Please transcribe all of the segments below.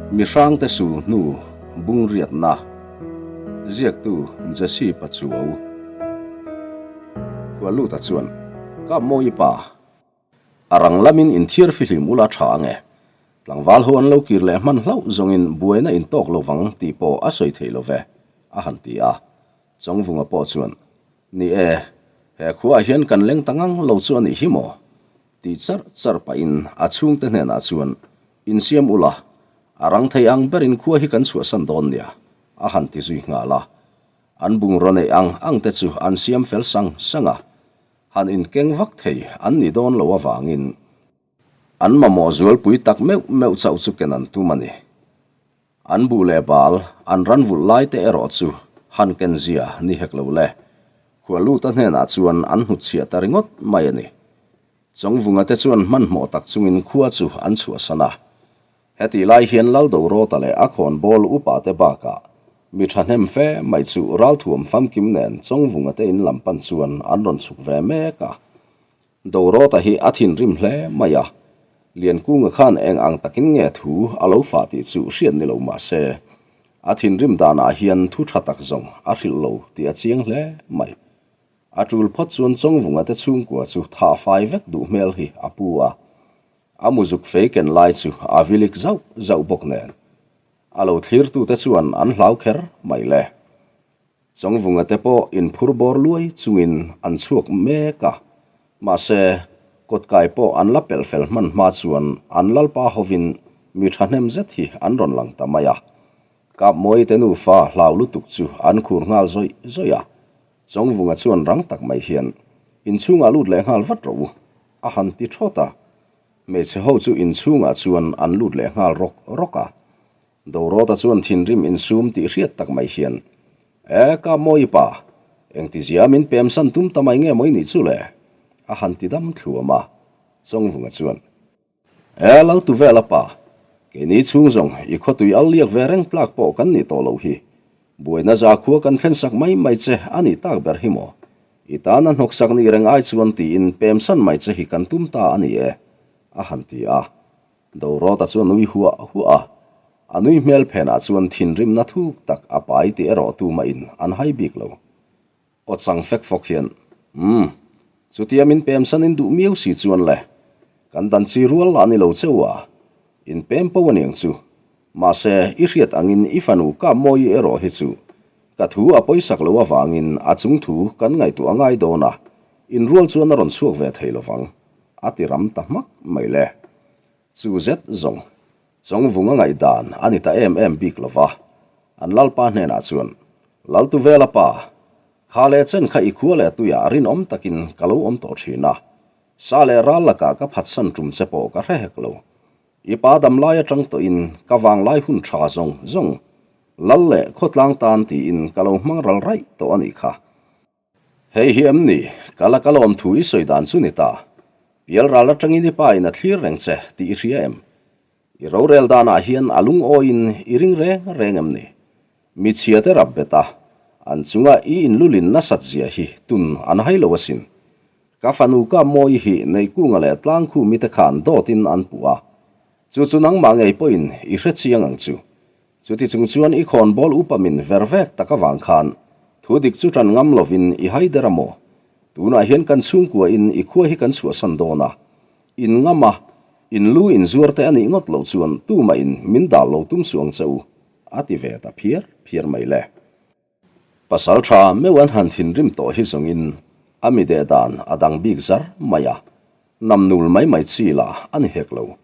Mihrangte sul hnu bungriatna ziaktu Jesse Pachuau Khualuta chuan Kap mawi pa a rang lamin inthiar fihlim ula tha ange tlangval ho an lo kir leh hman hlauh zawngin buaina intawk lovang tih pawh a sawi thei love a han ti a. Chawngvunga pawh chuan, Ni e, he khuaah hian kan leng ta ngang lo chu a nih hi maw? Ti charh charh pahin a chhungte hnenah chuan, Insiam ula, a rang thei ang berin khua hi kan chhuahsan dawn nia, a han ti zui nghal a. An bungraw neih ang ang te chu an siam fel sang sang a, han inkeng vak thei an ni dawn lo avangin an mamawh zualpui tak meuh meuh chauh chu ken an tum a ni. An buh leh bal, an ran vulh lai te erawh chu han ken zia ni hek lo le. Khualuta hnenah chuan an hnutchhiah ta ringawt mai a ni. Chawngvunga te chuan hmanhmawh tak chungin khua chu an chhuahsan a. Hetih lai hian Laldorawta leh a khawnbawl upa te bakah mi thahnem fe mai chu ralthuam famkim nen Chawngvunga te in lam pan chuan an rawn chhuk ve mek a. Dorawta hi a thinrim hle mai a, Liankunga khan eng ang takin nge thu a lo fah tih chu hriat ni lo mah se, a thinrim danah hian thu tha tak zawng a hrilh lo tih a chiang hle mai. A tul phawt chuan Chawngvunga te chhungkua chu tha fai vek duh hmel hi a pu a, a muzuk fei ken lai chu a vilik zauh zauh bawk nen a lo thlirtute chuan an hlau kher mai le. Chawngvunga te pawh inphur bawr luai chungin an chhuak mek a, mahse, kawtkai pawh an la pelh fel hman hma chuan an lalpa hovin mi thahnem zet hi an rawn lang ta mai a. Kapmawii te nufa hlau lutuk chu an khur nghal zawih zawih a, Chawngvunga chuan rang tak mai hian, Inchhungah lut leh nghal vat rawh u, a han ti thawt a. Hmeichhe ho chu inchhungah chuan an lut leh nghal rawk rawk a. Dorawta chuan thinrim insum tih hriat tak mai hian, E, ka mawi pa, engtizia min pemsan tum ta mai nge mawi nih chu le? a han ti dam thluam a. Chawngvunga chuan, E, Laltuvela pa, keini chhung zawng i khawtui al liak ve reng tlak pawh kan nih tawh loh hi. Buaina zakhua kan thlensak mai mai che a nih tak ber hi maw? I tana hnawksak nih reng ai chuan tiin pemsan mai che hi kan tum ta a ni e, a han ti a. Dorawta chu a nui huah huah a, a nui hmel phenah chuan thinrimna thuk tak a pai tih erawh tumahin an hai bik lo. Aw chang fek fawk hian, Umm, chutia min pemsanin duh miau si chuan le, kan dan chi rual lah ni lo cheu a, in pem po aniang chu. Mahse, i hriat angin i fanu kap mawi erawh hi chu ka thu a pawisak lo avangin a chung thu kan ngaihtuah ngai dawn a, inrual chuan a rawn chhuak ve thei lovang. A ti ram ta hmak mai le. Chu zet zawng, Chawngvunga ngaihdan a ni ta em em bik lo va. An lalpa hnenah chuan, Laltuvela pa, kha leh chen kha i khua leh tuiah rinawm takin ka lo awm tawh thin a. Sa leh ral lakah ka phatsan tum che pawh ka hre hek lo. I pa dam lai atang tawhin ka vanglai hun tha zawng zawng, lal leh khawtlang tan tiin ka lo hmang ral raih tawh a nih kha. Hei hi em ni? Ka la kalawm thu i sawi dan chu ni ta. Pial ral atangin i pa in a thlir reng che tih i hria em? I rorel danah hian a lungawiin i ring reng reng em ni? Mi chhia te rap bet a, an chunga i inlulin nasat zia hi tun an hai lo asin. Ka fanu ka mawi hi Neihkunga leh Tlangkhumi te khan dawtin an puh a. Chu chu nangmah ngei pawhin i hre chiang ang chu. Chuti chung chuan i khawnbawl upa min ver vek tak avang khan thu dik chu tan ngam lovin i hai der a maw? Tunah hian kan chhungkua in i khua hi kan chhuahsan dawn a, in ngam a, in lu in zuar te a nih ngawt loh chuan tumah in min dal lo tum suh ang che u, a ti ve ta phiar phiar mai le. Pasal tha meuh an han thinrim tawh hi zawngin a mi deh dan a dang bik zar mai a, namnul mai mai chi lah a ni hek lo.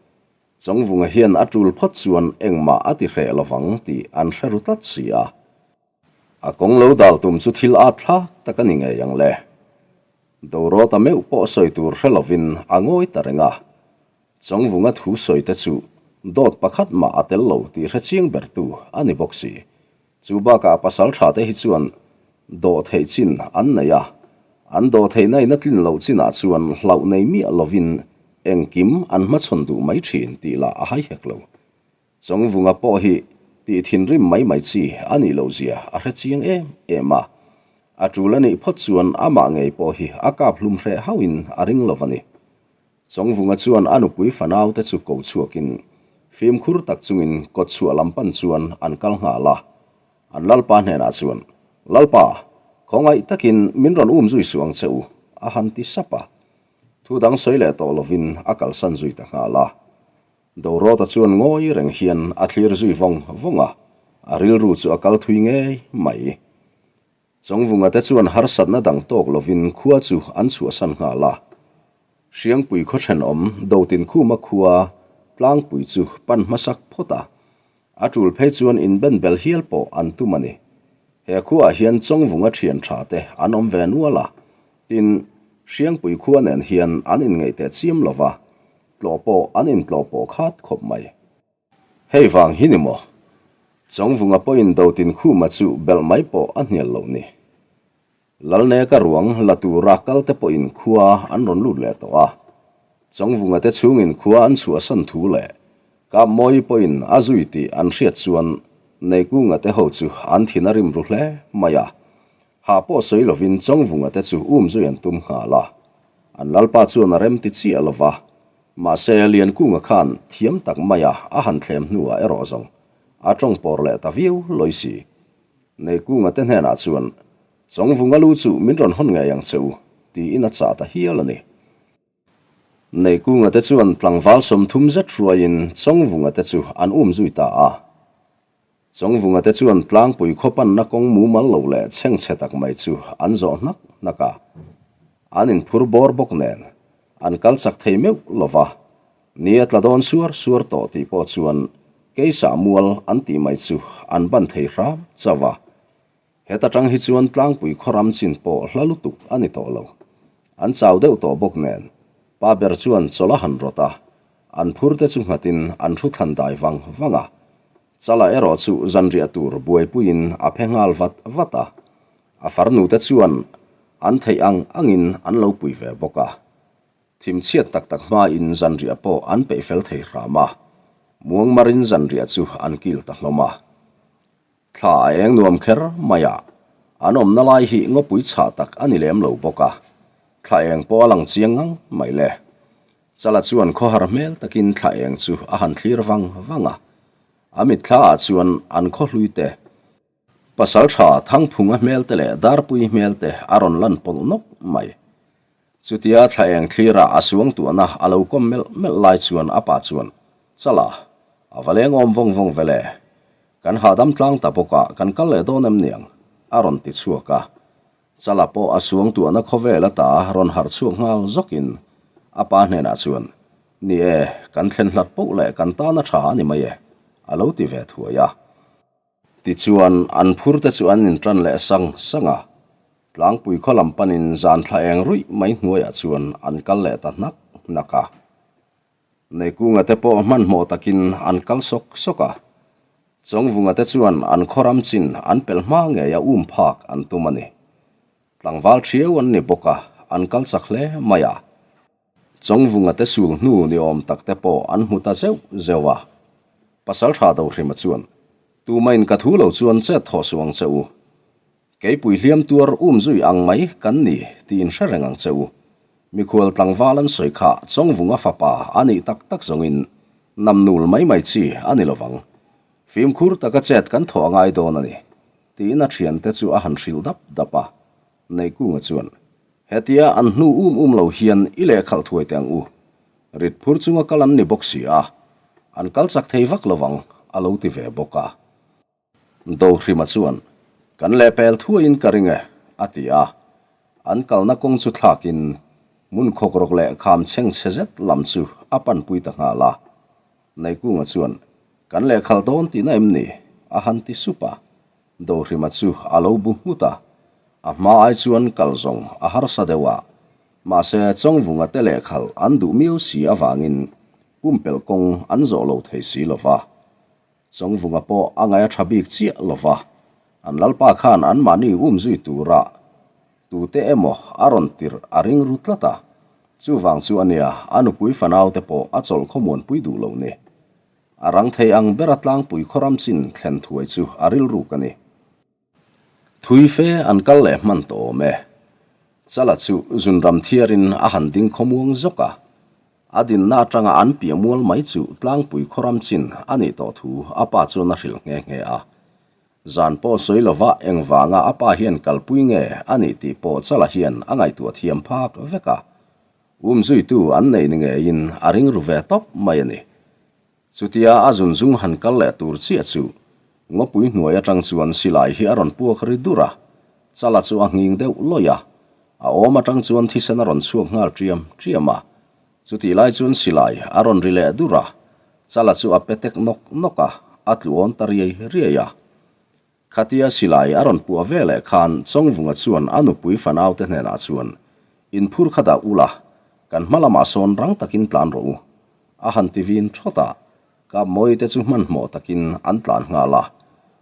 Chawngvunga hian a tul phawt chuan engmah a ti hreh lovang tih an hre ru tlat si a. A kawng lo dal tum chu thil at thlak tak a ni ngei ang le. Dorawta meuh pawh sawi tur hre lovin a ngawi ta reng a. Chawngvunga thu sawi te chu dawt pakhat mah a tel lo tih hre chiang bertu a ni bawk si. Chu bakah pasal tha te hi chuan dawh theih chin an nei a, an dawh theihna in a tlin loh chinah chuan hlauh nei miah lovin engkim an hmachhawn duh mai thin tih lah a hai hek lo. Chawngvunga pawh hi tih thinrim mai mai chi a nih loh zia a hre chiang em em a, a tul a nih phawt chuan amah ngei pawh hi a kap hlum hreh hauhin a ring lo a ni. Chawngvunga chuan a nupui fanau te chu ko chhuakin, Fimkhur tak chungin kawtchhuah lam pan chuan an kal nghal a. An Lalpa hnenah chuan, Lalpa, khawngaih takin min rawn um zui suh ang che u, a han ti sap a. Thu dang sawi leh tawh lovin a kalsan zui ta nghal a. Dorawta chuan ngawi reng hian a thlir zui vawng vawng a, a rilru chu a kal thui ngei mai. Chawngvunga te chuan harsatna dang tawk lovin khua chu an chhuahsan nghal a. Hriangpui khaw thenawm Dotinkhuma khua tlangpui chu pan hmasak phawt a, a tul phei chuan inben bel hial pawh an tum a ni. He khuaah hian Chawngvunga thian tha te an awm ve nual a, tin, Hriangpui khua nen hian an inngeih teh chiam lo va, tlawh pawh an intlawh pawh khat khawp mai. Hei vang hi ni maw? Chawngvunga pawhin Dotinkhuma chu belh mai pawh a hnial loh ni. Lalneka ruang la tura kal te pawhin khua an rawn lut leh tawh a. Chawngvunga te chhungin khua an chhuahsan thu leh Kapmawi pawhin a zui tih an hriat chuan Neikunga te ho chu an thin a rim ru hle mai a. Hah pawh sawi lovin Chawngvunga te chu um zui an tum nghal a. An lalpa chuan a rem ti chiah lo va. Mahse, Liankunga khan thiam tak maia a han thlem hnuah erawh zawng a tawng pawr leh ta viau lawi si. Neikunga te hnenah chuan, Chawngvunga lu chu min rawn hawn ngei ang che u, tiin a chah ta hial a ni. Neikunga te chuan tlangval 30 zet hruaiin Chawngvunga te chu an um zui ta a. Chawngvunga te chuan tlangpui khaw panna kawng mumal lo leh chhengchhe tak mai chu an zawh hnak hnak a. An inphur bawr bawk nen, an kal chak thei meuh lo va. Ni a tla dawn suar suar tawh tih pawh chuan keisah mual an tih mai chu an ban thei hram chauh a. Heta tang hi chuan tlangpui khaw ram chin pawh hla lutuk a ni tawh lo. An chau deuh tawh bawk nen, pa ber chuan chawlh a han rawt a, an phur te chu nghatin an thu thlan dai vang vang a. Chala erawh chu zanriah tur buaipuiin a phe nghal vat vat a, a farnu te chuan an theih ang angin an lo pui ve bawk a. Thimchhiat tak tak hmain zanriah pawh an peih fel thei hram a, muangmarin zanriah chu an kil ta hlawm a. Thla a eng nuam kher mai a, an awmna lai hi ngawpui chhah tak a ni lem lo bawk a, thla eng pawh a lang chiang ngang mai le. Chala chuan khawhar hmel takin thla eng chu a han thlir vang vang a, a mitthla ah chuan an khaw hlui te, pasal tha Thangphunga hmel te leh Darpui hmel te a rawn lan pawlh nawk mai. Chutia thla eng thlira a suang tuahna a lo kawm melh melh lai chuan a pa chuan, Chala, a va leng awm vawng vawng ve le. Kan hahdam tlang ta bawk a, kan kal leh dawn em niang? a rawn ti chhuak a. Chala pawh a suang tuahna khawvel ata rawn harh chhuak nghal zawkin a pa hnenah chuan, Ni e, kan thlen hlat poh leh kan tana tha a ni mai e, a lo ti ve thuai a. Tichuan, an phur te chu an intan leh sang sang a, tlangpui khaw lam panin zan thla eng ruih mai hnuaiah chuan an kal leh ta hnak hnak a. Neikunga te pawh hmanhmawh takin an kal sawk sawk a, Chawngvunga te chuan an khaw ram chin an pelh hma ngeia um phak an tum a ni. Tlangval thiau an ni bawk a, an kal chak hle mai a. Chawngvunga te sul hnu ni awm tak te pawh an hmu ta zeuh zeuh a. Pasal tha Dohrima chuan, Tumain ka thu lo chuan chet thawh suh ang che u. Keipui hliam tuar um zui ang mai kan ni tiin hre reng ang che u. Mikhual tlangval an sawi kha Chawngvunga fapa a nih tak tak zawngin namnul mai mai chi a ni lovang. Fimkhur taka chet kan thawh a ngai dawn a ni, tiin a thiante chu a han hrilh dap dap a. Neikunga chuan, Hetia an hnu um um lo hian i lehkhalh thuai teh ang u. Rit phur chunga kal an ni bawk si a, an kal chak thei vak lo vang, a lo ti ve bawk a. Dohrima chuan, Kan lehpel thuaiin ka ring e, a ti a. An kalna kawng chu thlakin hmun khawkrawk leh kham chhengchhe zet lam chu a panpui ta nghal a. Neikunga chuan, Kan lehkhalh dawn tihna em ni? a han ti sup a. Dohrima chu a lo bu nghut a, a hma ai chuan kal zawng a harsa deuh a, mahse Chawngvunga te lehkhalh an duh miau si avangin pumpelh kawng an zawh lo thei si lo va. Chawngvunga pawh a ngaih a tha bik chiah lo va, an lalpa khan anmahni um zui tura tute emaw a rawn tirh a ring ru tlat a, chuvang chu ania a nupui fanau te pawh a chawlh khawmuanpui duh lo ni. A rang thei ang bera tlangpui khawram chin thlen thuai chu a rilruk a ni. Thui fe an kal leh hman tawh awm e. Chala chu zunram thiarin a han ding khawmuang zawk a. A dinna atanga an piah mual mai chu tlangpui khawram chin a nih tawh thu a pa chuan a hrilh nghe nghe a. Zan pawh sawi lova engvanga a pa hian kalpui nge a nih tih pawh Chala hian a ngaihtuah thiam phak vek a. Umzuitu an nei ni ngeiin a ring ru ve tawp mai a ni. Chutia a zun zung han kal leh tur chiah chu ngawpui hnuai atang chuan silai hi a rawn puak ri dur a, Chala chu a nghing deuh lawih a, a awm atang chuan thisen a rawn chhuak nghal ṭiam ṭiam a. Chutih lai chuan silai a rawn ri leh dur a, Chala chu a pe tek nawk nawk a, a tlu awn ta riai riai a. Khatia silai a rawn puah ve leh khan Chawngvunga chuan a nupui fanaute hnenah chuan, In phur kha dah ula, kan hma lamah sawn rang takin tlan rawh u, a han ti vin thawt a. Kapmawite chu hmanhmawh takin an tlan nghal a.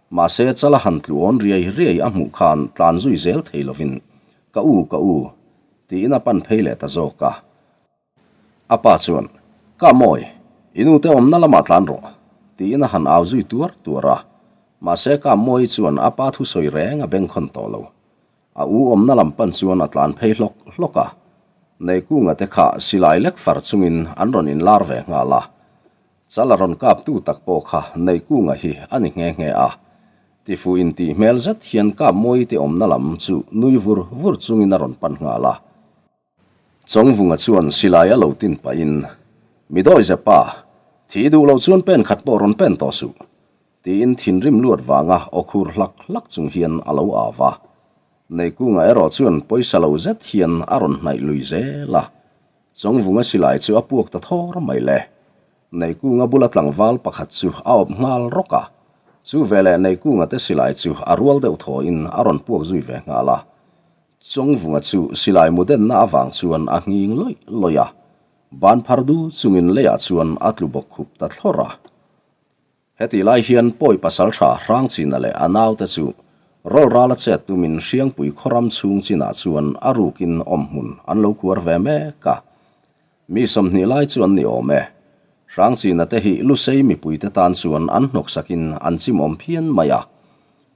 Mahse chala han tlu awn riai riai a hmuh khan tlan zui zel thei lovin, Ka u, ka u, tiin a pan phei leh ta zawk a. A pa chuan, Ka mawi, i nute awmna lamah tlan rawh, tiin a han au zui tuar tuar a. Mahse Ka mawi chuan a pa thusawi reng a bengkhawn tawh lo. A u awmna lam pan chuan a tlan phei hlawk hlawk a. Neikunga te kha silai lek far chungin an rawn inlar ve nghal a. Chal a rawn kap tu tak pawh kha Neikunga hi a ni nghe nghe a. Tifu intih hmel zet hian Ka mawi te awmna lam chu nui vur vur chungin a rawn pan nghal a. Chawngvunga chuan silai a lo tin pahin, Mi dawi zepa, thi duh loh chuan pen khat pawh rawn pen tawh suh, tiin thinrim luat vanga aw khur hlak hlak chung hian a lo au va. Neikunga erawh chuan pawisa lo zet hian a rawn hnaih lui zel a. Chawngvunga silai chu a puak ta thawr mai le. Neikunga bula tlangval pakhat chu a awp nghal rawk a. Chu veleh Neikunga te silai chu a rual deuh thawhin a rawn puak zui ve nghal a. Chawngvunga chu silai mu denna avang chuan a nghing lawih lawih a, ban phar du chungin leiah chuan a tlu bawk khup ta thlawr a. Hetih lai hian pawi pasaltha Hrangchina leh a naute chu rawlral a chet tumin Hriangpui khawram chhung chinah chuan a rukin awmhmun an lo kuar ve mek a. Mi 20 lai chu an ni awm e. Hrangchina te hi Lusei mipuite tan chuan an hnawksakin an chimawm phian mai a.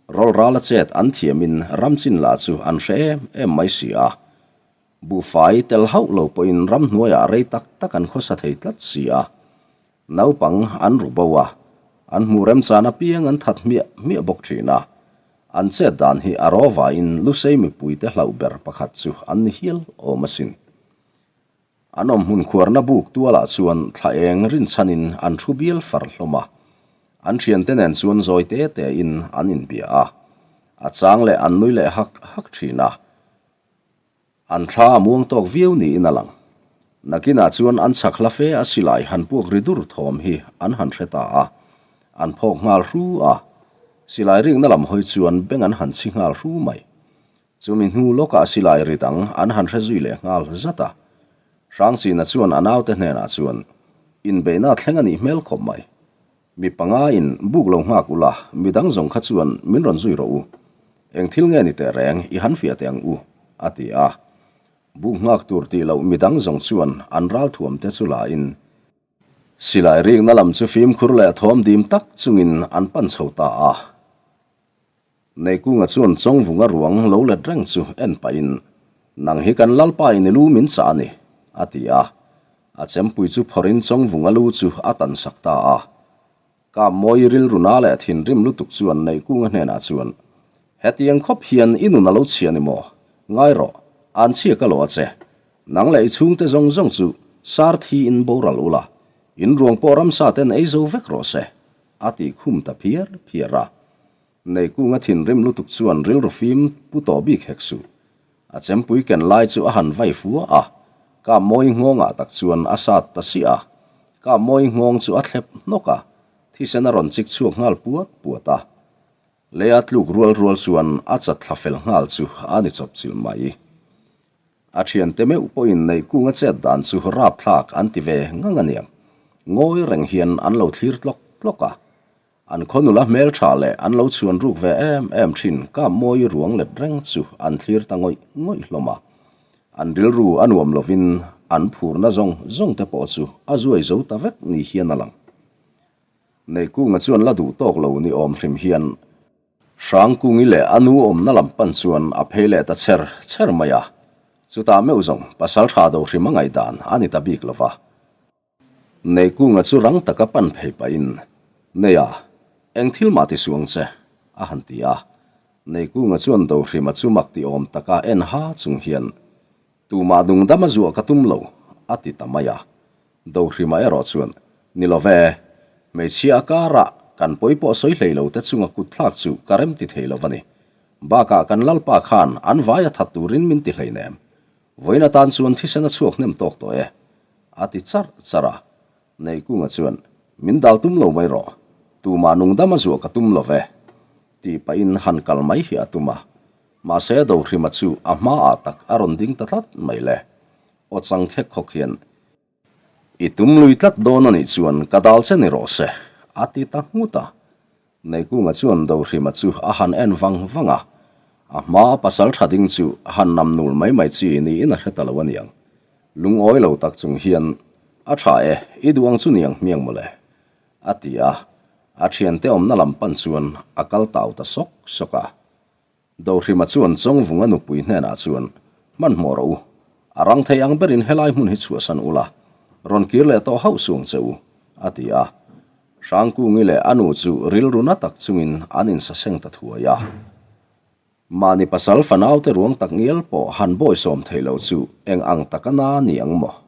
Rawlral a chet an thiamin ramchin lah chu an hre em em mai si a. Buhfai tel hauh lo pawhin ramhnuaiah rei tak tak an khawsa thei tlat si a. Naupang an ru bo a, an hmuh remchan apiang an that hmiah hmiah bawk thin a. An chet dan hi a rawvain Lusei mipuite hlauh ber pakhat chu an ni hial awm asin. An awm hmun khuarna buk tualah chuan thla eng rinchhanin an thu bial far hlawm a. An thiante nen chuan zawi te tein an inbia a. A chang leh an nui leh hak hak thin a. An thla a muang tawk viau niin a lang. Nakinah chuan an chhak hla fe a silai han puak ri dur thawm hi an han hre ta a. An phawk nghal hru a. Silai rikna lam hawi chuan beng an han chhi nghal hru mai. Chumi hnu lawkah silai ri dang an han hre zui leh nghal zat a. Hrangchina chuan a naute hnenah chuan, Inbeihna thleng a nih hmel khawp mai. Mi panga in buk lo nghak ula, mi dang zawng kha chuan min rawn zui rawh u. Eng thil nge ni teh reng i han fiah teh ang u, a ti a. Buk nghak tur tih loh mi dang zawng chuan an ralthuam te chu la in, silai rikna lam chu fimkhur leh thawm dim tak chungin an pan chho ta a. Neikunga chuan Chawngvunga ruang lo let reng chu en pahin, Nang hi kan Lalpa in i lu min chah a ni, a ti a. A chempui chu phawrhin Chawngvunga lu chu a tan sak ta a. Kapmawi rilruna leh thinrim lutuk chuan Neikunga hnenah chuan, Hetiang khawp hian i nun a lo chhia ni maw? Ngai rawh, an chhia ka lo a che. Nang leh i chhungte zawng zawng chu sar thiin boral ula, in ruang pawh ramsa ten ei zo vek rawh se, a ti khum ta phiar phiar a. Neikunga thinrim lutuk chuan rilru fim pu tawh bik hek suh. A chempui ken lai chu a han vai fua a, Kap mawi nghawngah tak chuan a sat ta siah a. Kap mawi nghawng chu a thlep hnawk a, thisen a rawn chik chhuak nghal puat puat a. Leia tluk rual rual chuan a chat thla fel nghal chu a ni chawp chilh mai. A thiante meuh pawhin Neikunga chet dan chu rapthlak an ti ve ngang aniang. Ngawi reng hian an lo thlir tlawk tlawk a. An khaw nula hmeltha leh an lo chhuan ruk ve em em thin kap mawi ruang let reng chu an thlir ta ngawih ngawih hlawm a. An rilru a nuam lovin an phurna zawng zawng te pawh chu a zuai zo ta vek ni hian a lang. Neikunga chuan la duh tawk lo ni awm hrim hian Hrangkungi leh a nu awmna lam pan chuan a phei leh ta chher chher mai a. Chutah meuh zawng pasal tha do hrim a ngaihdan a ni ta bik lova. Neikunga chu rang taka pan phei pahin, Neia, eng thil mah ti suh ang che, a han ti a. Neikunga chuan Dohrima chu mak ti awm taka en ha chung hian, Tumah dungdam a zuah ka tum lo, a ti ta mai a. Dohrima erawh chuan, Ni lo ve, hmeichhia a karah kan pawi pawh sawi hlei lo te chunga kut thlak chu ka rem ti thei lo a ni. Bakah kan Lalpa khan an vai a that turin min ti hleinem. Vawiin atan chuan thisen a chhuak hnem tawk tawh e, a ti charh charh a. Neikunga chuan, Min dal tum lo mai rawh, tumah nungdam a zuah ka tum lo ve, tih pahin han kal mai hi a tum a. Mahse Dohrima chu a hmaah tak a rawn ding ta tlat mai le. Aw chang khek khawk hian, I tum lui tlat dawn a nih chuan ka dal che ni rawh se, a ti ta nghut a. Neikunga chuan Dohrima chu a han en vang vang a, a hmaa pasal tha ding chu han nam nul mai mai chi niin a hre ta lo aniang. Lungawi lo tak chung hian, A tha e, i duh ang chu niang hmiang mawle, a ti a, a thiante awmna lam pan chuan a kal tau ta sawk sawk a. Dohrima chuan Chawngvunga nupui hnenah chuan, Hmanhmawh rawh u, a rang thei ang berin helai hmun hi chhuahsan ula, rawn kir leh tawh hauh suh ang che u, a ti a. Hrangkungi leh a nu chu rilru na tak chungin an insaseng ta thuai a. Mahni pasal fanaute ruang tak ngial pawh han bawisawm thei lo chu eng ang taka na ni ang maw?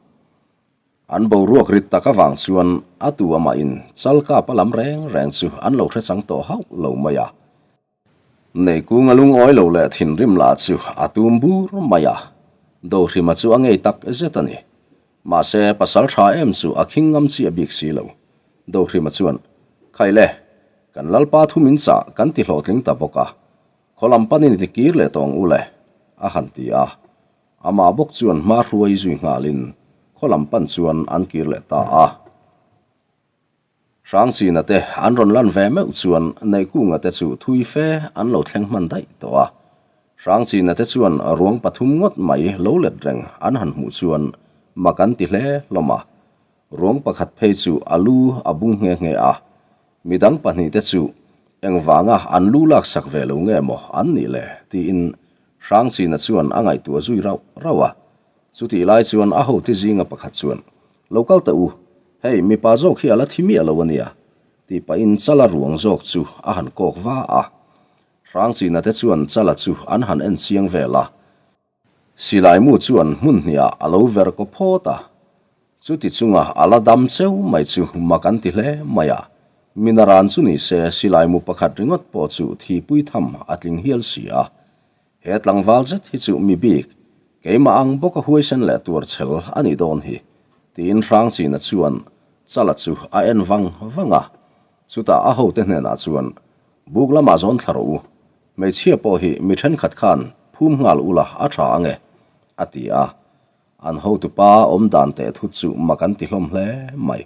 An boruak rit tak avang chuan a tu amahin Chalkapa lam reng reng chu an lo hrechang tawh hauh lo mai a. Neikunga lungawi lo leh thinrim lah chu a tum bur mai a, Dohrima chu a ngei tak zet a ni. Mahse, pasal tha em chu a khing ngam chiah bik si lo. Dohrima chuan, Khai le, kan Lalpa thu min chah kan ti hlawhtling ta bawk a, khaw lam panin i kir leh tawh ang u le, a han ti a. Amah bawk chuan hma hruai zui nghalin khaw lam pan chuan an kir leh ta a. Hrangchina te an rawn lan ve meuh chuan Neihkunga te chu thui fe an lo thleng hman daih tawh a. Hrangchina te chuan ruang pathum ngawt mai lo let reng an han hmuh chuan mak an ti hle hlawm a. Ruang pakhat phei chu a lu a bung nghe nghe a. Midang pahnihte chu engvanga an lu laksak ve lo nge maw an nih le tiin Hrangchina chuan a ngaihtuah zui rauh rauh a. Chutih lai chuan a hote zinga pakhat chuan, Lo kal teh u, hei mipa zawk hi a la thi miah lo a nia, tih pahin Chala ruang zawk chu a han kawk va a. Hrangchina te chuan Chala chu an han en chiang vel a. Silaimu chuan hmun hniah a lo ver kaw phawt a. Chuti chunga a la dam cheu mai chu mak an ti hle mai a. Minaran chu ni se silaimu pakhat ringawt pawh chu thipui tham a tling hial si a. He tlangval zet hi chu mi bik, keimah ang bawka huaisen leh tuar chhel a nih dawn hi, tiin Hrangchina chuan Chala chu a en vang vang a. Chutah a hote hnenah chuan, Buk lamah zawn thla rawh u, hmeichhia pawh hi mi thenkhat khan phum nghal ula a tha ang e, a ti a. An hotupa awm dan teh thut chu mak an ti hlawm hle mai.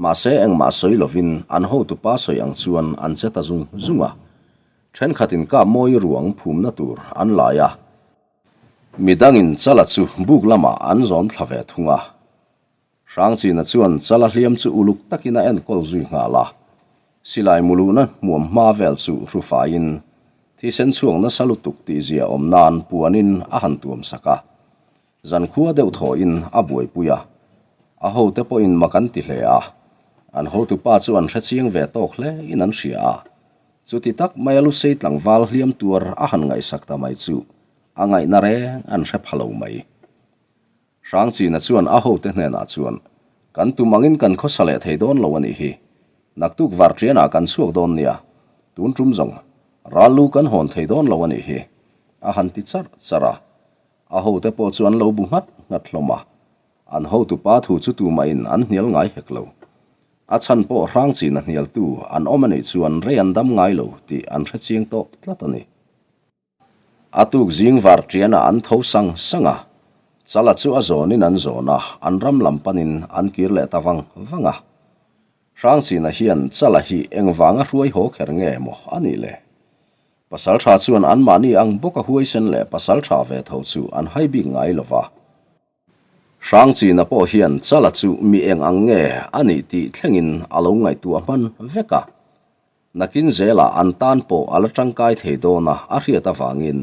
Mahse engmah sawi lovin an hotupa sawi ang chuan an che ta zung zung a. Thenkhatin kah mawi ruang phumna tur an lai a, midangin Chala chu buk lamah an zawn thla ve thung a. Hrangchina chuan Chala hliam chu uluk takin a enkawl zui nghal a, silai muluhna hmuam hma vel chu hru faiin thisen chhuak nasa lutuk tihzia awm nan puanin a han tuam sak a, zankhua deuh thawhin a buaipui a. A hote pawhin mak an ti hle a, an hotupa chu an hrechiang ve tawk hle in an hria a. Chuti tak maia Lusei tlangval hliam tuar a han ngaihsak ta mai chu a ngaihna reng an hre pha lo mai. Hrangchina chuan a hote hnenah chuan, Kan tum angin kan khawsa leh thei dawn lo a nih hi. Naktuk varṭianah kan chhuak dawn nia, tun tum zawng ral lu kan hawn thei dawn lo a nih hi, a han ti charh charh a. A hote pawh chu an lo bu nghat nghat hlawm a. An hotupa thu chu tumahin an hnial ngai hek lo. A chhan pawh Hrangchina hnialtu an awm a nih chuan rei an dam ngai lo tih an hre chiang tawh tlat a ni. A tuk zing var ṭianah an tho sang sang a, Chala chu a zawnin an zawn a, an ram lam panin an kir leh ta vang vang a. Hrangchina hian Chala hi engvanga hruai haw kher nge maw a nih le? Pasalṭha chuan anmahni ang bawka huaisen leh pasalṭha ve tho chu an hai bik ngai lo va. Hrangchina pawh hian Chala chu mi eng ang nge a nih tih thlengin a lo ngaihtuah hman vek a. Nakin zelah an tan pawh a la tangkai thei dawn a a hriat avangin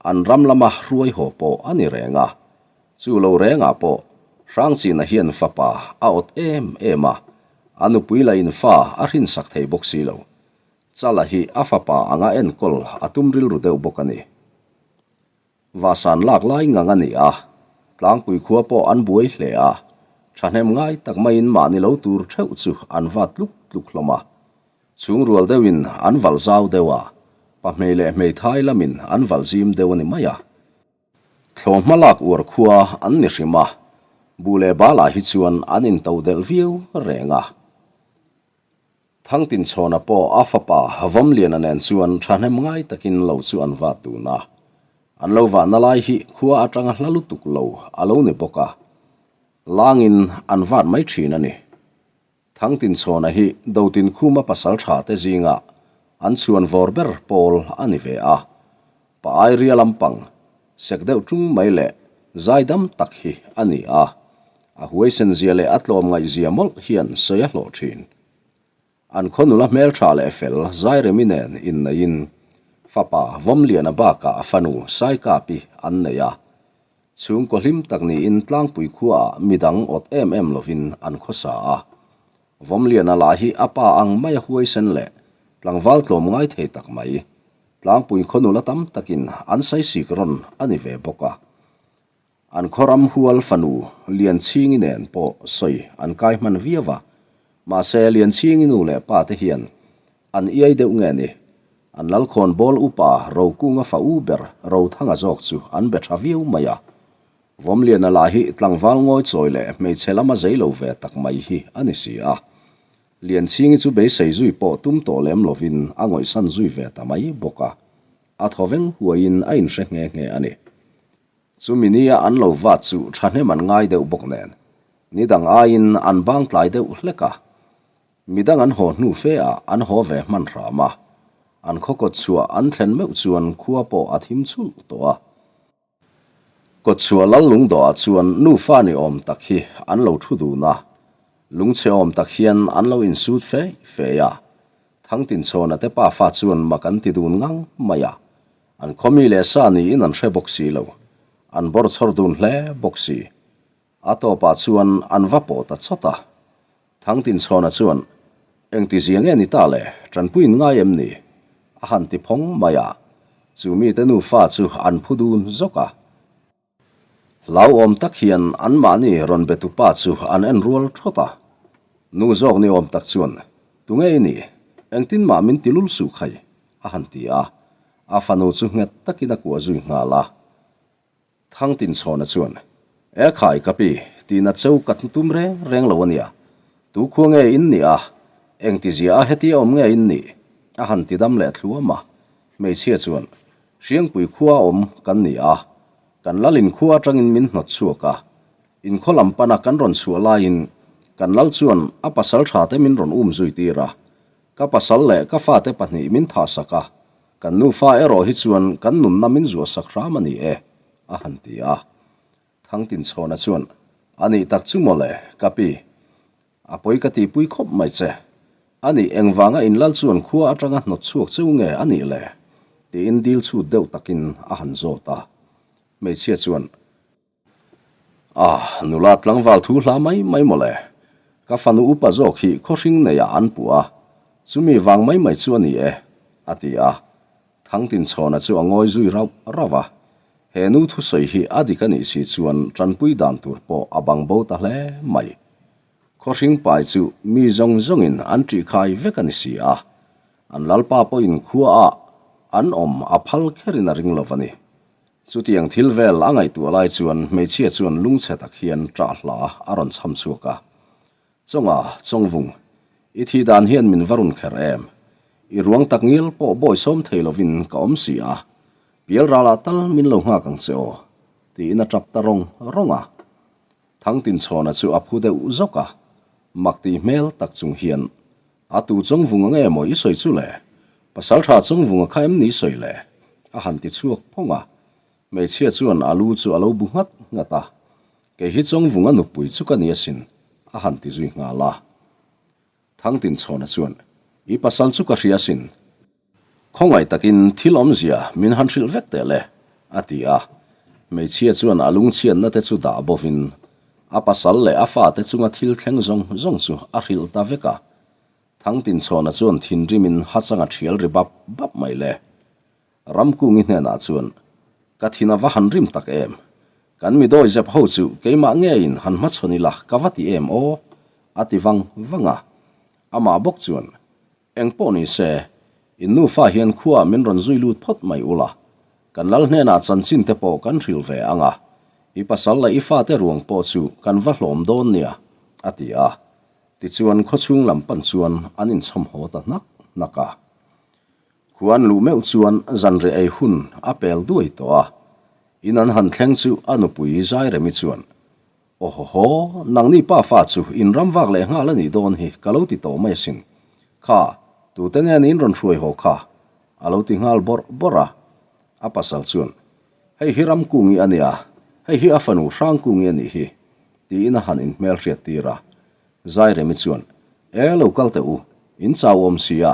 an ram lama hruai haw pawh a ni reng a. Chu lo rengah pawh Hrangchina hian fapa a awt em em a, a nupui lahin fa a hrinsak thei bawk si lo. Chala hi a fapa anga enkawl a tum rilru deuh bawk a ni. Vahsan lak lai ngang a ni a, tlangpui khua pawh an buai hle a, thahnem ngai tak maiin mahni lo tur theuh chu an va tluk tluk hlawm a. Chhungrual deuhin an valh zau deuh a, pahmei leh hmeithai lamin an valh zim deuh a ni mai a. Thlawhhma lak uar khua an ni hrim a, buh leh balah hi chuan an into delh viau reng a. Thangtinchhawna pawh a fapa Vawmliana nen chuan thahnem ngai takin lo chu an vat dun a. An lo vahna lai hi khua atanga hla lutuk lo a lo ni bawk a, langin an vat mai thin a ni. Thangtinchhawna hi Dotinkhuma pasal tha te zinga an chhuan vawr ber pawl a ni ve a. Pa Airia lampang, sek deuh tung mai leh zaidam tak hi a ni a. A huaisen zia leh a tlawm ngaihzia mawlh hian sawi a hlawh thin. An khaw nula hmeltha leh fel Zairemi nen inneiin fapa Vawmliana bakah a fanu Saikapi an nei a. Chhungkaw hlim tak niin tlangpui khuaah midang awt em em lovin an khawsa a. Vawmliana lah hi a pa ang maia huaisen leh tlangval tlawm ngai thei tak mai, tlangpui khaw nula tam takin an saisik rawn a ni ve bawk a. An khaw ram hual fanu Lianchhingi nen pawh sawi an kai hman viau a, mahse Lianchhingi nu leh pa te hian an iai deuh nge ni? An lalkhawn bawl upa Rokunga fa u ber Rothanga zawk chu an be tha viau mai a. Vawmliana lah hi tlangval ngawi chawi leh hmeichhe lama zei lo ve tak mai hi a ni si a. Lianchhingi chu beisei zui pawh tum tawh lem lovin a ngawihsan zui ve ta mai bawk a. A thawveng huaiin a inhre nghe nghe a ni. Chumi nia an lo vat chu thahnem an ngai deuh bawk nen, ni dang aiin an bang tlai deuh hlek a. Midang an haw hnu fe ah an haw ve hman hram a, an khaw kawt chhuah an thlen meuh chuan khua pawh a thim chhulh tawh a. Kawt chhuah lal lungdawh ah chuan nufa ni awm tak hi an lo thu dun a, lungchhe awm tak hian an lo insut fe fe a. Thangtinchhawna te pafa chuan mak an ti dun ngang mai a. An khawmi leh sa niin an hre bawk si lo. An bawr chhawr dun hle bawk si. A tawpah chuan an va pawh ta chawt a. Thangtinchhawna chuan, Engti zia nge ni ta le, tanpuiin ngai em ni? A han ti phawng mai a. Chu mite nufa chu an phu dun zawk a. Hlauhawm tak hian anmahni rawn be tupa chu an en rual thawt a. Nu zawk ni awm tak chuan, Tunge i nih? Engtin mah min ti lul suh khai, a han ti a. A fanu chu nghet takin a kuah zui nghal a. Thangtinchhawna chuan, E khai ka pi, tina cheu ka tum reng reng lo a nia. Tu khua nge in nih a? Engtizia a hetia awm nge in nih? A han ti dam leh thluam a. Hmeichhia chuan, Hriangpui khua awm kan ni a, kan lalin khua atangin min hnawt chhuak a, inkhaw lam pana kan rawn chhuah laiin kan lal chuan a pasal tha te min rawn um zui tir a, ka pasal leh ka fate pahnih min thahsak a, kan nufa erawh hi chuan kan nunna min zuahsak hram a ni e, a han ti a. Thangtinchhawna chuan, A nih tak chu mawle, ka pi. A pawi ka tihpui khawp mai che. A nih engvanga inlal chuan khua atanga hnawt chhuak cheu nge a nih le? tiin dil chhut deuh takin a han zawt a. Hmeichhia chuan, Ah, nula tlangval thu hla mai mai mawle. Ka fanu upa zawk hi khawhring neiah an puh a, chumi vang mai mai chu a ni e, a ti a. Thangtinchhawna chu a ngawi zui rauh rauh a. He nu thusawi hi a dik a nih si chuan tanpui dan tur pawh a bang bo ta hle mai. Khawhring pai chu mi zawng zawngin an ṭihkhai vek a ni si a, an lalpa pawhin khuaah an awm a phal kherin a ring lo a ni. Chutiang thil vel a ngaihtuah lai chuan hmeichhia chuan lungchhe tak hian ṭah hla a rawn chham chhuak a. Chawnga, Chawngvung, i thih dan hian min va run kher em? I ruang tak ngil pawh bawi sawm thei lovin ka awm si a, pial ralah tal min lo nghak ang che aw, tiin a tap ta rawng rawng a. Thangtinchhawna chu a phu deuh zawk a, mak tih hmel tak chung hian, A tu Chawngvunga nge maw i sawi chu le? Pasaltha Chawngvunga kha em ni i sawi le? a han ti chhuak phawng a. Hmeichhia chuan a lu chu a lo bu nghat nghat a, Kei hi Chawngvunga nupui chu ka ni asin, a han ti zui nghal a. Thangtinchhawna chuan, I pasal chu ka hria asin. Khawngaih takin thil awmzia min han hrilh vek teh le, a ti a. Hmeichhia chuan a lungchhiatna te chu dah bovin, A pasal leh a fate chunga thil thleng zawng zawng chu a hrilh ta vek a. Thangtinchhawna chuan thinrimin hachang a thial ri bap bap mai le. Ramkungi hnenah chuan, Ka thin a va han rim tak em? Kan mi dawi zep ho chu keimah ngeiin han hmachhawn ila ka va ti em aw? a ti vang vang a. Amah bawk chuan, Eng pawh ni se, in nufa hian khuaah min rawn zui lut phawt mai ula, kan lal hnenah chanchin te pawh kan hrilh ve ang a, i pasal leh i fate ruang pawh chu kan va hlawm dawn nia, a ti a. Tichuan khawchhung lam pan chuan an inchhawm haw ta hnak hnak a. Khua an luh meuh chuan zanriah ei hun a pel duai tawh a, in an han thleng chu a nupui Zairemi chuan, Aw haw haw, nangni pa fa chu in ram vak leh nghal a nih dawn hi ka lo ti tawh mai asin. Kha, tute nge niin rawn hruai haw kha? A lo ti nghal bawrh bawrh a. A pasal chuan, Hei hi Ramkungi a nia, hei hi a fanu Hrangkungi a nih hi, tiin a han inhmelhriat tir a. Zairemi chuan, E, lo kal teh u, in chau awm si a,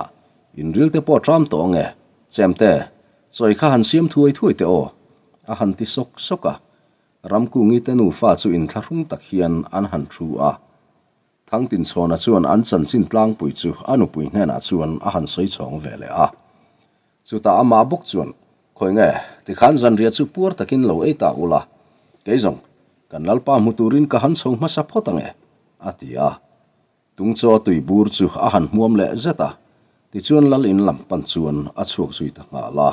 in ril te pawh ṭam tawh ang e, Chemte, chawi kha han siam thuai thuai teh aw, a han ti sawk sawk a. Ramkungi te nufa chu inthlahrung tak hian an han thu a. Thangtinchhawna chuan an chanchin tlangpui chu a nupui hnenah chuan a han sawi chhawng ve leh a. Chutah amah bawk chuan, Khawi nge, tikhan zanriah chu puar takin lo ei ta ula, kei zawng, kan Lalpa hmu turin ka han chho hmasa phawt ang e, a ti a. Tungchaw tui bur chu a han hmuam leh zet a, tichuan Lal in lam pan chuan a chhuak zui ta nghal a.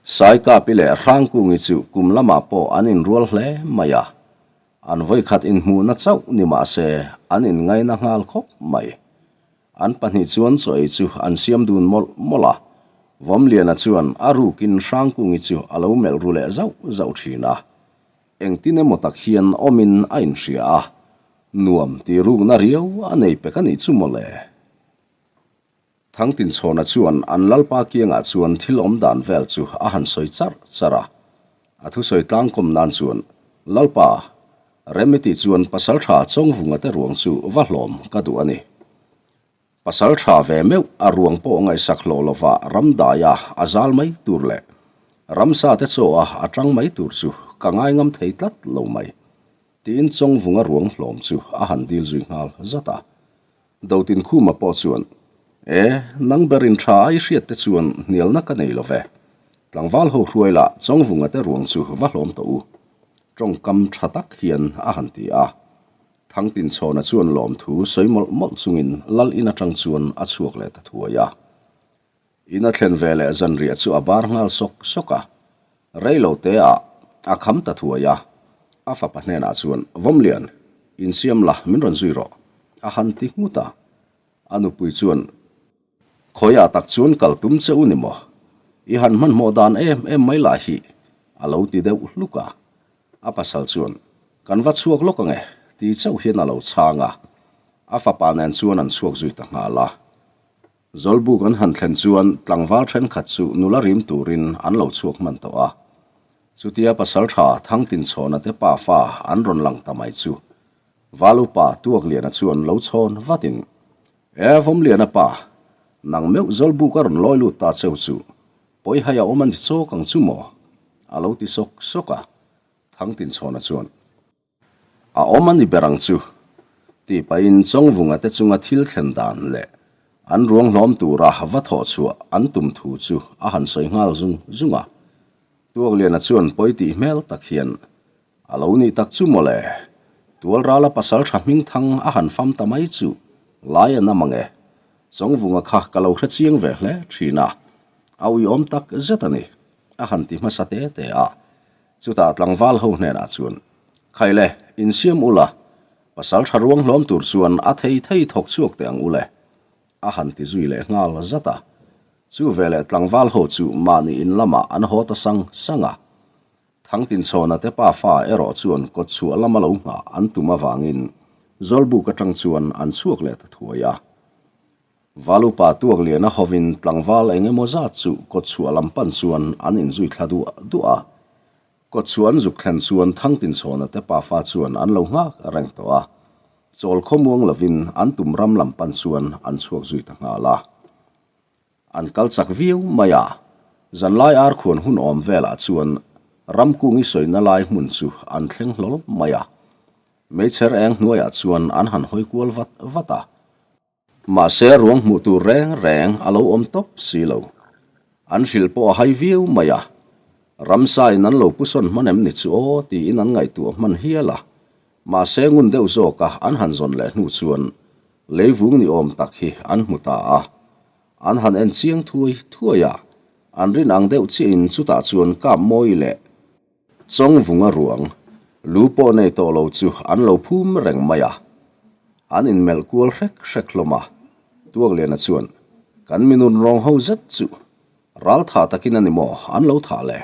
Saikapi leh Hrangkungi chu kum lamah pawh an inrual hle mai a, an vawikhat inhmuhna chauh ni mah se an inngaina nghal khawp mai. An pahnih chuan chaw ei chu an siam dun mawlh mawlh a, Vawmliana chuan a rukin Hrangkungi chu a lo melh ru leh zauh zauh thin a. Engtin emaw tak hian awmin a inhria a, nuam tih rukna riau a nei pek a nih chu mawle. Thangtinchhawna chuan an Lalpa kiangah chuan thil awm dan vel chu a han sawi charh charh a. A thusawi tlangkawm nan chuan, Lalpa, Remiti chuan Pasaltha Chawngvunga te ruang chu va hlawm ka duh a ni. Pasaltha ve meuh a ruang pawh ngaihsak hlawh lova ramdaia a zal mai tur leh ramsa te chaw a a tang mai tur chu ka ngaingam thei tlat lo mai, tiin Chawngvunga ruang hlawm chu a han dil zui nghal zat a. Dotinkhuma pawh chuan, E, nang berin tha a i hriat te chuan hnialna ka nei lo ve. Tlangval ho hruai lah Chawngvunga te ruang chu va hlawm tawh u. Tawngkam tha tak hian a han ti a. Thangtinchhawna chuan lawmthu sawi mawlh mawlh chungin Lal in atang chuan a chhuak leh ta thuai a. In a thlen ve leh zanriah chu a bar nghal sawk sawk a, rei lo te ah a kham ta thuai a, a fapa hnenah chuan, Vawmlian, insiam la, min rawn zui rawh, a han ti nghut a. A nupui chuan, Khawiah tak chuan kal tum che u ni maw? I han hmanhmawh dan em em mai lah hi, a lo ti deuh hluk a. A pasal chuan, Kan va chhuak lawk ang e, ti chauh hian a lo chhang a. A fapa nen chuan an chhuak zui ta nghal a. Zawlbuk an han thlen chuan tlangval thenkhat chu nula rim turin an lo chhuak hman tawh a. Chutia pasaltha Thangtinchhawna te pafa an rawn lang ta mai chu Valupa Tuakliana chuan lo chhawn vatin, E Vawmliana pa, nang meuh Zawlbuk a rawn lawi lut ta cheu chu pawihai a awm a ni chawk ang chu maw? a lo ti sawk sawk a. Thangtinchhawna chuan. A awm a ni ber ang chu, tih pahin Chawngvunga te chunga thil thlen dan leh an ruang hlawm tura va thawh chhuah an tum thu chu a han sawi nghal zung zung a. Tuakliana chuan pawi tih hmel tak hian, A lo nih tak chu mawle, Tualrala pasal tha hming thang a han fam ta mai chu lai a nam ang e. Chawngvunga kha ka lo hre chiang ve hle thin a, a uiawm tak zet a ni, a han ti hmasa te te a. Chutah tlangval ho hnenah chuan, Khaile, insiam ula, pasal tha ruang hlawm tur chuan a thei thei thawk chhuak teh ang ule, a han ti zui leh nghal zat a. Chu veleh tlangval ho chu mahni in lamah an haw ta sang sang a. Thangtinchhawna te pafa erawh chuan kawtchhuah lama lo nghah an tum avangin Zawlbuk atang chuan an chhuak leh ta thuai a. Valupa Tuakliana hovin tlangval eng emaw zat chu kawtchhuah lam pan chuan an inzui thla duah duah a. Kawtchhuah an zuk thlen chuan Thangtinchhawna te pafa chuan an lo nghak reng tawh a. Chawl khawmuang lovin an tum ram lam pan chuan an chhuak zui ta nghal a. An kal chak viau mai a, zanlai arkhuan hun awm velah chuan ramkungi sawina lai hmun chu an thleng hlawl mai a. Meichher eng hnuaiah chuan an han hawi kual vat vat a. Mahse ruang hmuh tur reng reng a lo awm tawp si lo. An hrilh pawh a hai viau mai a. Ramsa in an lo pu sawn hman em ni chu aw tiin an ngaihtuah hman hial a. Mahse ngun deuh zawka an han zawn leh hnu chuan leivung ni awm tak hi an hmu ta a. An han en chiang thuai thuai a, an rin ang deuh chiahin chutah chuan kap mawi leh Chawngvunga ruang, lu pawh nei tawh lo chu an lo phum reng mai a. An inmelh kual hrek hrek hlawm a. Tuakliana chuan, Kan minun rawng ho zet chu ral thah takin a ni maw an lo thah le?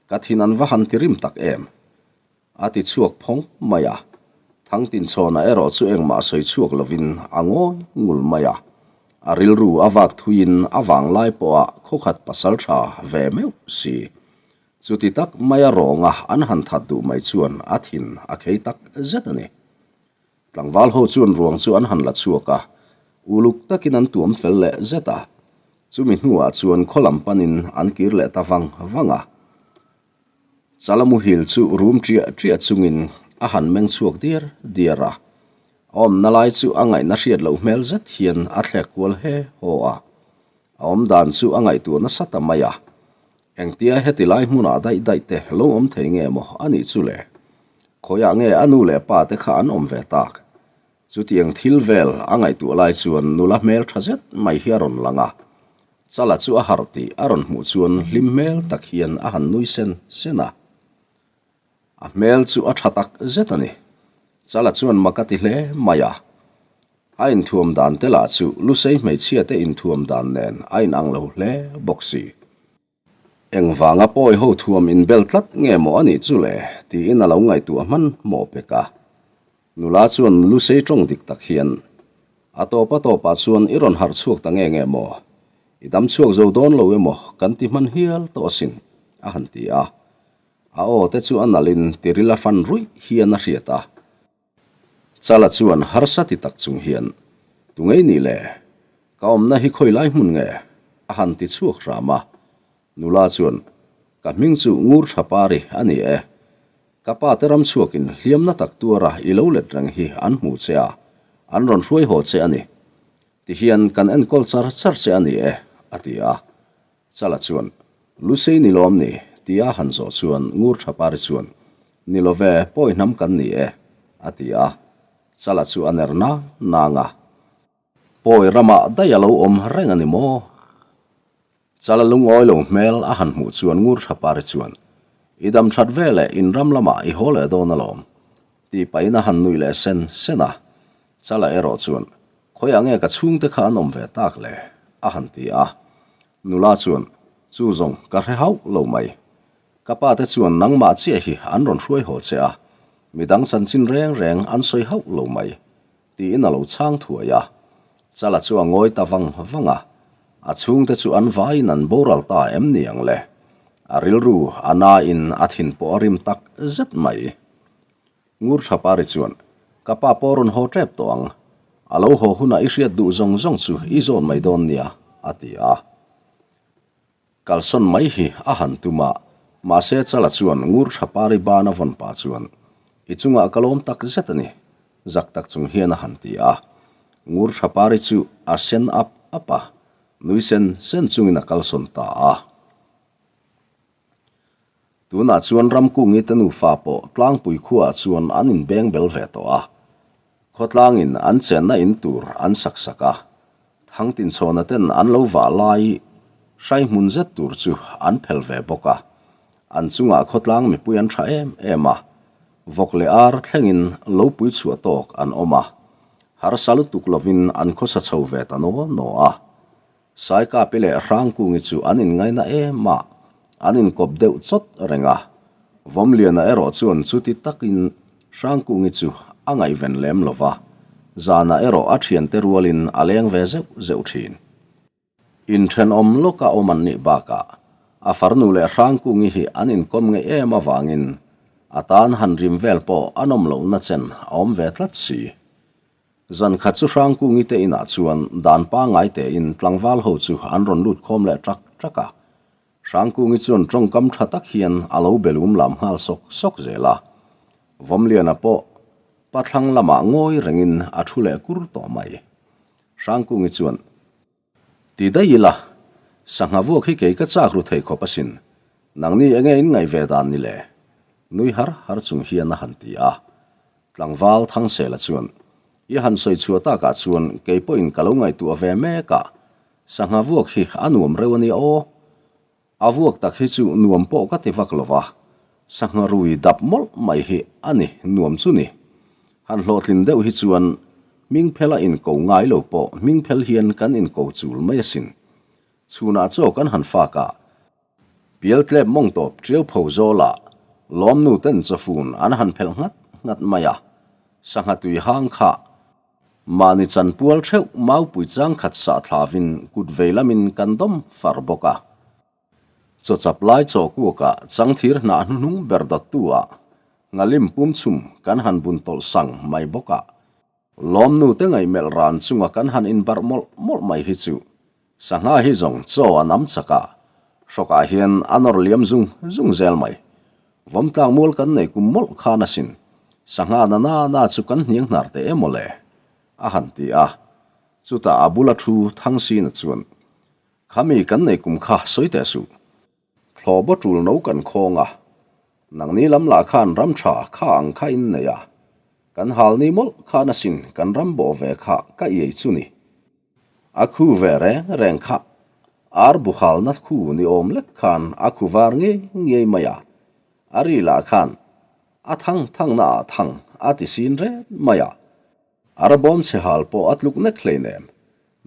Ka thin an va han ti rim tak em? A ti chhuak phawng mai a. Thangtinchhawna erawh chu engmah sawi chhuak lovin a ngawi ngul mai a. A rilru a vak thuiin a vanglai pawha khawkhat pasal tha ve meuh si. Chuti tak maia rawnga an han that duh mai chuan a thin a khei tak zet a ni. Tlangval ho chuan ruang chu an han la chhuak a, uluk takin an tuam fel leh zet a. Chumi hnuah chuan khaw lam panin an kir leh ta vang vang a. Chala muhil chu rum ṭiah ṭiah chungin a han meng chhuak diar diar a. A awmna lai chu a ngaihna hriat loh hmel zet hian a thlek kual he haw a. A awm dan chu a ngaihtuah nasa ta mai a. Engtia heti lai hmunah daih daih te lo awm thei nge maw a nih chu le? Khawiah nge a nu leh pa te kha an awm ve tak? Chutiang thil vel a ngaihtuah lai chuan nula hmel tha zet mai hi a rawn lang a. Chala chu a harh tih a rawn hmuh chuan hlim hmel tak hian a han nui sen sen a. A hmel chu a tha tak zet a ni. Chala chuan mak a ti hle mai a. A inthuam dan te lah chu Lusei hmeichhia te inthuam dan nen a inang lo hle bawk si. Engvanga pawi ho thuam inbel tlat nge maw a nih chu le? tiin a lo ngaihtuah hman hmawh pek a. Nula chuan Lusei tawng dik tak hian, A tawp a tawpah chuan i rawn harh chhuak ta nge nge maw? I dam chhuak zo dawn lo emaw kan ti hman hial tawh asin, a han ti a. A aw te chu a nalhin tiril a fan ruih hian a hriat a. Chala chuan harsa ti tak chung hian, Tu ngei ni le? Ka awmna hi khawi lai hmun nge? a han ti chhuak hram a. Nula chuan, Ka hming chu Ngur Thapari a ni e. Ka pa te ram chhuakin hliamna tak tuara i lo let reng hi an hmu che a, an rawn hruai haw che a ni. Tihian kan enkawl char char che a ni e, a ti a. Chala chuan, Lusei ni lawm ni? tia han zawh chuan Ngur Thapari chuan, Ni lo ve, pawi hnam kan ni e, a ti a. Chala chu a ner nang nang a. Pawi ramah daih a lo awm reng a ni maw? Chala lungawi lo hmel a han hmuh chuan Ngur Thapari chuan, I dam that ve leh in ram lamah i haw leh dawn alawm, tih pahin a han nuih leh sen sen a. Chala erawh chuan, Khawiah nge ka chhungte kha an awm ve tak le? a han ti a. Nula chuan, Chu zawng, ka hre hauh lo mai. Ka pa te chuan nangmah chiah hi an rawn hruai haw che a, midang chanchin reng reng an sawi hauh lo mai, tiin a lo chhang thuai a. Chala chu a ngawi ta vang vang a, a chhungte chu an vaiin an boral ta em ni ang le? A rilru a nain a thin pawh a rim tak zet mai. Ngur Thapari chuan, Ka pa pawh rawn haw tep tawh ang. A lo haw hunah i hriat duh zawng zawng chu i zawn mai dawn nia, a ti a. Kalsawn mai hi a han tum a, mahse Chala chuan Ngur Thapari ban a vawn pah chuan, I chungah ka lawm tak zet a ni, zak tak chung hian a han ti a. Ngur Thapari chu a sen ap ap a, nui sen sen chungin a kalsawn ta a. Tunah chuan Ramkungi te nufa pawh tlangpui khuaah chuan an inbeng bel ve tawh a. Khawtlangin an chenna in tur an sak sak a. Thangtinchhawna ten an lo vah lai hrai hmun zet tur chu an phel ve bawk a. An chungah khawtlang mipui an tha em em a. Vawk leh ar thlengin lo pui chhuah tawk an awm a. Harsa lutuk lovin an khawsa chho ve ta naw naw a. Saikapi leh Hrangkungi chu an inngaina em a, an inkawp deuh chawt reng a. Vawmliana erawh chuan chuti takin Hrangkungi chu a ngaihven lem lo va, zanah erawh a thiante rualin a leng ve zeuh zeuh thin. Inthenawm lawka awm an nih bakah a farnu leh Hrangkungi hi an inkawm ngeih em avangin a tan han rim vel pawh a nawm lohna chen a awm ve tlat si. Zan khat chu Hrangkungi te inah chuan dan pangngai tein tlangval ho chu an rawn lut khawm leh ṭak ṭak a. Hrangkungi chuan ṭawngkam ṭha tak hian a lo belum lam nghal sawk sawk zel a. Vawmliana pawh. Pathlang lamah ngawi rengin a thu leh kur tawh mai. Hrangkungi chuan, Ti daih ila, sangha vuak hi kei ka chak ru thei khawp asin, nangni enge in ngaih ve dan ni le? Nui har har chung hian a han ti a. Tlangval Thangsela chuan, I han sawi chhuah takah chuan kei pawhin ka lo ngaihtuah ve mek a, sangha vuak hi a nuam reuh a nia aw. A vuak tak hi chu nuam pawh ka ti vak lo va, sangha rui dap mawlh mai hi a ni nuam chu ni. Han hlawhtlin deuh hi chuan hming phela inko ngai lo pawh hming phel hian kan inko chul mai asin. Chhunah chaw kan han fak a, pialtlep mawng tawp tiau pho zawlah lawmnu ten chawfun an han phelh nghat nghat mai a, sangha tui hang kha Mahni chanpual theuh maupui changkhat sah thlavin kut vei lamin kan dawm far bawk a. Chaw chap lai chaw kuakah changthir hnah hnuhnung ber dawttu ah ngalim pum chhum kan han bun tawlh sang mai bawk a. Lawmnu te ngaihmelh ran chunga kan han inbarh mawlh mawlh mai hi chu Sangha hi zawng chaw a nam chak a, hrawkah hian a nawr liam zung zung zel mai. Vawmtlang mual kan nei kum mawlh khan asin, sangha na na na chu kan hniang hnar teh em aw le? a han ti a. Chutah a bula thu Thangsina chuan, Khami kan nei kum kha sawi teh suh. Thlawh baw tul no kan khawng a, nangni lam lah khan ram tha kha ang kha in nei a, kan hal ni mawlh khan asin kan ram bawh ve kha ka iai chu ni. A khu ve reng reng kha ar bu halna khu ni awm lek khan a khu var ngei ngei mai a, a ri lah khan a thang thang na ah thang a ti sin ret mai a, ar bawm chhe hal pawh a tluk nek hleinem,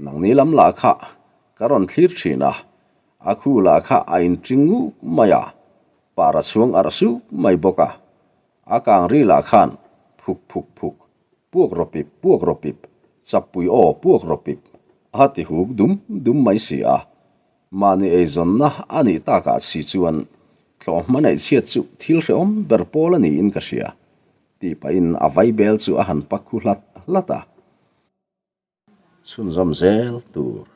nangni lam lah kha ka rawn thlir thin a, a khu lah kha a inṭing nguk mai a, par a chhuang arh suk mai bawk a, a kang ri lah khan phuk phuk phuk Puak rawpip, puak rawpip, chappui aw puak rawpip, a ti huk dum dum mai si a. Mahni eizawnna a nih takah si chuan tlawh hma neih chhiat chu thil hrehawm ber pawl a niin ka hria, tih pahin a vaibel chu a han pak khu hlat hlat a. Chhunzawm zel tur.